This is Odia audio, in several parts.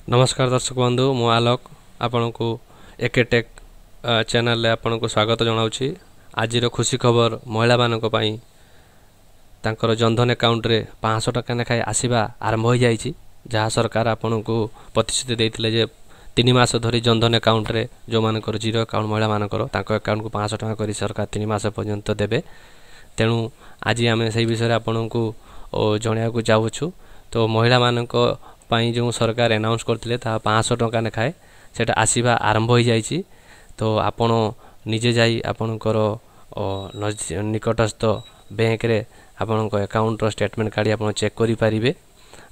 ନମସ୍କାର ଦର୍ଶକ ବନ୍ଧୁ, ମୁଁ ଆଲୋକ ଆପଣଙ୍କୁ ଏକେଟେକ୍ ଚ୍ୟାନେଲରେ ଆପଣଙ୍କୁ ସ୍ୱାଗତ ଜଣାଉଛି। ଆଜିର ଖୁସି ଖବର, ମହିଳାମାନଙ୍କ ପାଇଁ ତାଙ୍କର ଜନଧନ ଆକାଉଣ୍ଟରେ 500 ଟଙ୍କା ଲେଖାଏଁ ଆସିବା ଆରମ୍ଭ ହୋଇଯାଇଛି। ଯାହା ସରକାର ଆପଣଙ୍କୁ ପ୍ରତିଶ୍ରୁତି ଦେଇଥିଲେ ଯେ 3 ମାସ ଧରି ଜନଧନ ଆକାଉଣ୍ଟରେ ଯେଉଁମାନଙ୍କର ଜିରୋ ଆକାଉଣ୍ଟ ମହିଳାମାନଙ୍କର, ତାଙ୍କ ଆକାଉଣ୍ଟକୁ 500 ଟଙ୍କା କରି ସରକାର 3 ମାସ ପର୍ଯ୍ୟନ୍ତ ଦେବେ। ତେଣୁ ଆଜି ଆମେ ସେଇ ବିଷୟରେ ଆପଣଙ୍କୁ ଜଣାଇବାକୁ ଯାଉଛୁ। ତ ମହିଳାମାନଙ୍କ ପାଇଁ ଯେଉଁ ସରକାର ଆନାଉନ୍ସ କରିଥିଲେ ତାହା 500 ଟଙ୍କା ଲେଖାଏଁ, ସେଇଟା ଆସିବା ଆରମ୍ଭ ହୋଇଯାଇଛି। ତ ଆପଣ ନିଜେ ଯାଇ ଆପଣଙ୍କର ନିକଟସ୍ଥ ବ୍ୟାଙ୍କରେ ଆପଣଙ୍କ ଆକାଉଣ୍ଟର ଷ୍ଟେଟମେଣ୍ଟ କାଢ଼ି ଆପଣ ଚେକ୍ କରିପାରିବେ,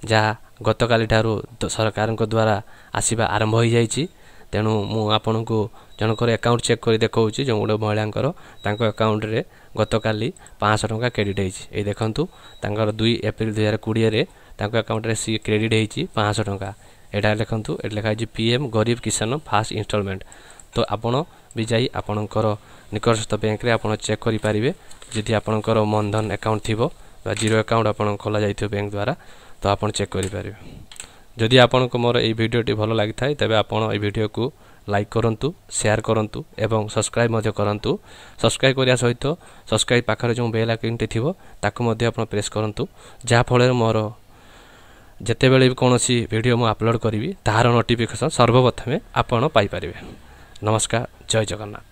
ଯାହା ଗତକାଲି ଠାରୁ ସରକାରଙ୍କ ଦ୍ୱାରା ଆସିବା ଆରମ୍ଭ ହୋଇଯାଇଛି। ତେଣୁ ମୁଁ ଆପଣଙ୍କୁ ଜଣଙ୍କର ଆକାଉଣ୍ଟ ଚେକ୍ କରି ଦେଖାଉଛି, ଯେଉଁ ଗୋଟେ ମହିଳାଙ୍କର, ତାଙ୍କ ଆକାଉଣ୍ଟରେ ଗତକାଲି 500 ଟଙ୍କା କ୍ରେଡ଼ିଟ୍ ହେଇଛି। ଏଇ ଦେଖନ୍ତୁ, ତାଙ୍କର 2 ଏପ୍ରିଲ 2020ରେ ତାଙ୍କ ଆକାଉଣ୍ଟରେ ସି କ୍ରେଡ଼ିଟ୍ ହେଇଛି 500 ଟଙ୍କା। ଏଇଟା ଦେଖନ୍ତୁ, ଏଠି ଲେଖା ହେଇଛି ପିଏମ୍ ଗରିବ କିଷାନ ଫାଷ୍ଟ ଇନଷ୍ଟଲମେଣ୍ଟ। ତ ଆପଣ ବି ଯାଇ ଆପଣଙ୍କର ନିକଟସ୍ଥ ବ୍ୟାଙ୍କରେ ଆପଣ ଚେକ୍ କରିପାରିବେ। ଯଦି ଆପଣଙ୍କର ମନଧନ ଆକାଉଣ୍ଟ ଥିବ ବା ଜିରୋ ଆକାଉଣ୍ଟ ଆପଣ ଖୋଲା ଯାଇଥିବ ବ୍ୟାଙ୍କ ଦ୍ୱାରା, ତ ଆପଣ ଚେକ୍ କରିପାରିବେ। ଯଦି ଆପଣଙ୍କୁ ମୋର ଏଇ ଭିଡ଼ିଓଟି ଭଲ ଲାଗିଥାଏ, ତେବେ ଆପଣ ଏଇ ଭିଡ଼ିଓକୁ ଲାଇକ୍ କରନ୍ତୁ, ସେୟାର କରନ୍ତୁ ଏବଂ ସବସ୍କ୍ରାଇବ୍ ମଧ୍ୟ କରନ୍ତୁ। ସବସ୍କ୍ରାଇବ୍ କରିବା ସହିତ ସବସ୍କ୍ରାଇବ୍ ପାଖରେ ଯେଉଁ ବେଲ୍ ଆଇକନ୍ଟି ଥିବ, ତାକୁ ମଧ୍ୟ ଆପଣ ପ୍ରେସ୍ କରନ୍ତୁ, ଯାହାଫଳରେ ମୋର ଯେତେବେଳେ ବି କୌଣସି ଭିଡ଼ିଓ ମୁଁ ଅପଲୋଡ଼ କରିବି, ତାହାର ନୋଟିଫିକେସନ୍ ସର୍ବପ୍ରଥମେ ଆପଣ ପାଇପାରିବେ। ନମସ୍କାର, ଜୟ ଜଗନ୍ନାଥ।